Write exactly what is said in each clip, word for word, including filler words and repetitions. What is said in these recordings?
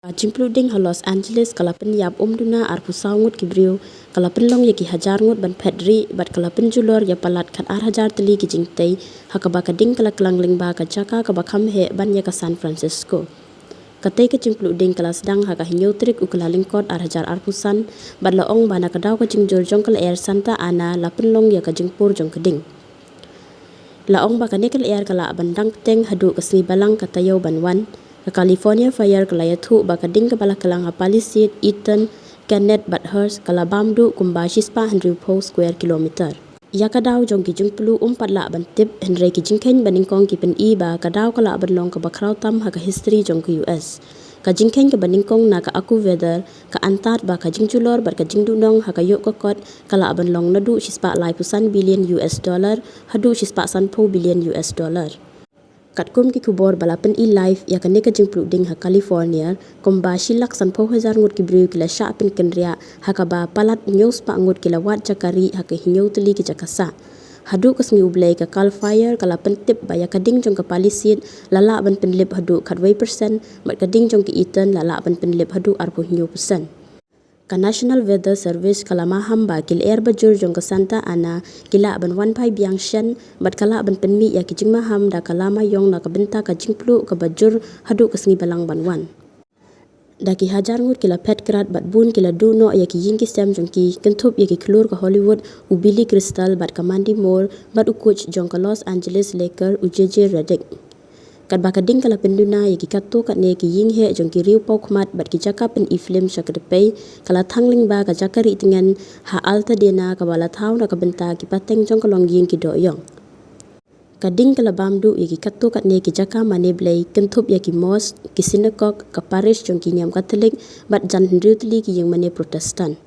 Ka jingpluh ding ha Los Angeles ka la pynïap umduna arphew saw ngut ki briew, ka la pynlong ïa ki hajar ngut ban phet rieh bad ka la pynjulor ïa palat khat ar hajar tylli ki jingtei, ha kaba ka ding ka la klang lyngba ka jaka kaba kham heh ban ïa ka San Francisco. Katei ka jingpluh ding ka la sdang ha ka hynñiew tarik u Kyllalyngkot ar hajar arphew san, bad la ong ba na ka daw ka jingjur jong ka lyer Santa Ana la pynlong ïa ka jingpur jong ka ding. La ong ba kane ka lyer ka lah ban dang bteng haduh ka sngi Balang ka taïew ban wan. Ka California Fire ka la ïathuh ba ka ding kaba la klang ha Palisade, Eaton, Kennett bad Hearst ka la bam duh kumba shispah hynriewphew square kilometer. Ïa ka daw jong ki jingpluh um pat lah ban tip, hynrei ki jingkheiñ banyngkong ki pyni ba ka daw ka lah ban long kaba khraw tam ha ka history jong ka U S. Ka jingkheiñ kaba nyngkong na ka AccuWeather ka antad ba ka jingjulor bad ka jingduhnong ha ka ïoh ka kot ka lah ban long naduh shispah laiphew san billion U S dollar haduh shispah sanphew billion U S dollar. Katkum ki khubor ba la pyni live ïa kane ka jingpluh ding ha California, kumba shi lak sanphew hajar ngut ki briew ki la shah pynkynriah, ha kaba palat hynñiew spah ngut ki la wad jaka rieh ha ka hynñiew tylli ki jaka sah. Haduh ka sngi U Blei ka Cal Fire ka la pyntip ba ïa ka ding jong ka Palisade la lah ban pynlip haduh khatwei percent, bad ka ding jong ka Eaton la lah ban pynlip haduh arphew hynñiew percent. Ka National Weather Service ka la maham ba ki lyer bajur jong ka Santa Ana ki lah ban wan phai biang shen, bad ka lah ban pynmih ïa ki jingmaham da ka lama ïong na ka bynta ka jingpluh kaba jur haduh ka sngi Balang ban wan. Da ki hajar ngut ki la phet krad bad bun ki la duh noh ïa ki ïing ki sem jong ki, kynthup ïa ki khlur ka Hollywood, u Billy Crystal bad ka Mandy Moore, bad u coach jong ka Los Angeles Lakers, u J J Redick. Katba ka ding ka la pynduna ïa ki katto katne ki ïing heh jong ki riew paw khmat bad ki jaka pyni film sha ka dpei, ka la thang lyngba ka jaka rieh tngen ha Altadena, kaba la thaw na ka bynta ki pateng jong ka longïing ki doh ïong. Ka ding ka la bam duh ïa ki katto katne ki jaka mane Blei, kynthup ïa ki mosque, ki synagogue, ka parish jong ki niam Katholik, bad jan hynriew tylli ki ïing mane Protestant.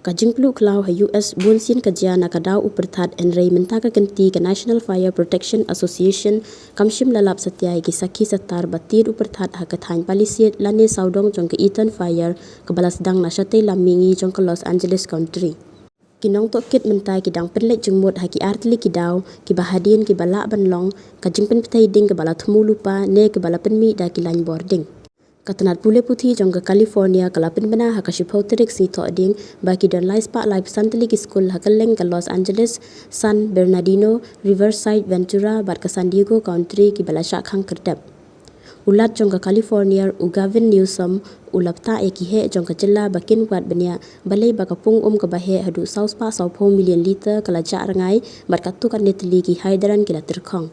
Ka jingpluh khlaw ha U S bunsien ka jia na ka daw u pyrthat, hynrei mynta ka kynti ka National Fire Protection Association kam shym la lap satia ïa ki sakhi satar ba tied u pyrthat ha ka thaiñ Palisade lane sawdong jong ka Eaton Fire, kaba la sdang na shatei lam mihngi jong ka Los Angeles County. Ki nongtohkit mynta ki dang pynleit jingmut ha ki ar tylli ki daw, kiba hadien kiba lah ban long ka jingpynbthei ding kaba la thmu lypa ne kaba la pynmih da ki laiñ bor ding. Ka tnat pule puthi jong ka California ka la pynbna ha ka shiphew tarik sngi Thohdieng ba ki don lai spah laiphew san tylli ki skul ha kylleng ka Los Angeles, San Bernardino, Riverside, Ventura bad ka San Diego County kiba la shah khang kyrdep. U Lat jong ka California, u Gavin Newsom, u la btah ïa ki heh jong ka jylla ba kin wad bniah, balei ba ka pung um kaba heh haduh saw spah sawphew million litre ka la jah rngai, bad katto katne tylli ki hydrant ki la tyrkhong.